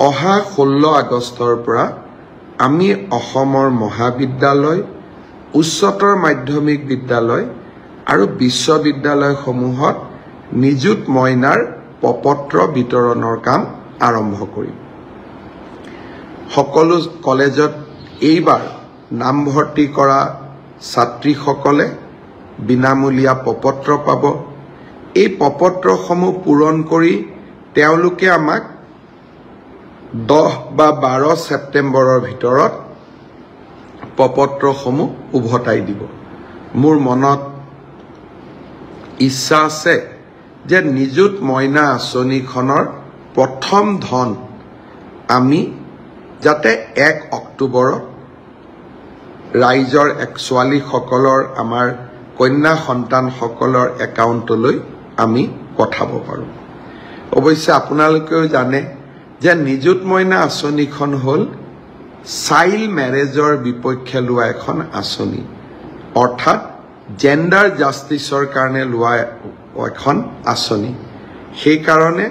অহা 16 আগষ্টৰ পৰা আমি অসমৰ মহাবিদ্যালয়, উচ্চতৰ মাধ্যমিক বিদ্যালয় আৰু বিশ্ববিদ্যালয়সমূহত নিযুত মইনাৰ প্ৰপত্ৰ বিতৰণৰ কাম আৰম্ভ কৰিম। সকলো কলেজত এইবাৰ নামভৰ্তি কৰা ছাত্ৰীসকলে বিনামূলীয়া প্ৰপত্ৰ পাব। এই প্ৰপত্ৰসমূহ পূৰণ কৰি তেওঁলোকে আমাক 10 বা 12 ছেপ্টেম্বৰৰ ভিতৰত প্ৰপত্ৰসমূহ উভতাই দিব। মোৰ মনত ইচ্ছা আছে যে নিযুত মইনা আঁচনিখনৰ প্ৰথম ধন আমি যাতে 1 অক্টোবৰত ৰাইজৰ এক ছোৱালীসকলৰ, আমাৰ কন্যা সন্তানসকলৰ একাউণ্টলৈ আমি পঠাব পাৰোঁ। অৱশ্যে আপোনালোকেও জানে যে নিযুত মইনা আঁচনিখন হ'ল চাইল্ড মেৰেজৰ বিপক্ষে লোৱা এখন আঁচনি, অৰ্থাৎ জেণ্ডাৰ জাষ্টিছৰ কাৰণে লোৱা এখন আঁচনি। সেইকাৰণে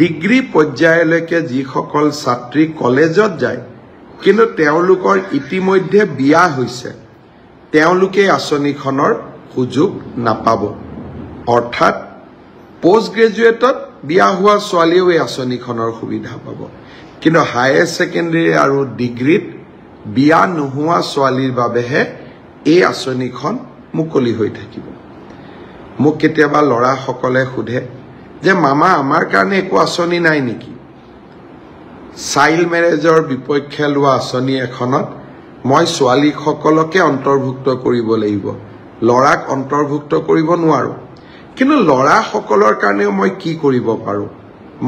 ডিগ্ৰী পৰ্যায়লৈকে যিসকল ছাত্ৰী কলেজত যায় কিন্তু তেওঁলোকৰ ইতিমধ্যে বিয়া হৈছে, তেওঁলোকে আঁচনিখনৰ সুযোগ নাপাব। অৰ্থাৎ পষ্ট গ্ৰেজুৱেটত বিয়া হোৱা ছোৱালীয়েও এই আঁচনিখনৰ সুবিধা পাব, কিন্তু হায়াৰ ছেকেণ্ডেৰী আৰু ডিগ্ৰীত বিয়া নোহোৱা ছোৱালীৰ বাবেহে এই আঁচনিখন মুকলি হৈ থাকিব। মোক কেতিয়াবা ল'ৰাসকলে সোধে যে মামা, আমাৰ কাৰণে একো আঁচনি নাই নেকি? চাইল্ড মেৰেজৰ বিপক্ষে লোৱা আঁচনি এখনত মই ছোৱালীসকলকে অন্তৰ্ভুক্ত কৰিব লাগিব, ল'ৰাক অন্তৰ্ভুক্ত কৰিব নোৱাৰোঁ। কিন্তু ল'ৰাসকলৰ কাৰণেও মই কি কৰিব পাৰোঁ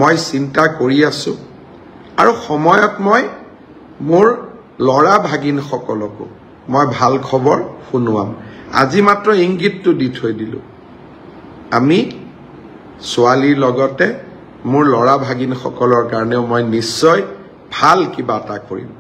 মই চিন্তা কৰি আছোঁ, আৰু সময়ত মই মোৰ ল'ৰা ভাগিনসকলকো মই ভাল খবৰ শুনোৱাম। আজি মাত্ৰ ইংগিতটো দি থৈ দিলোঁ। আমি ছোৱালীৰ লগতে মোৰ ল'ৰা ভাগিনসকলৰ কাৰণেও মই নিশ্চয় ভাল কিবা এটা কৰিম।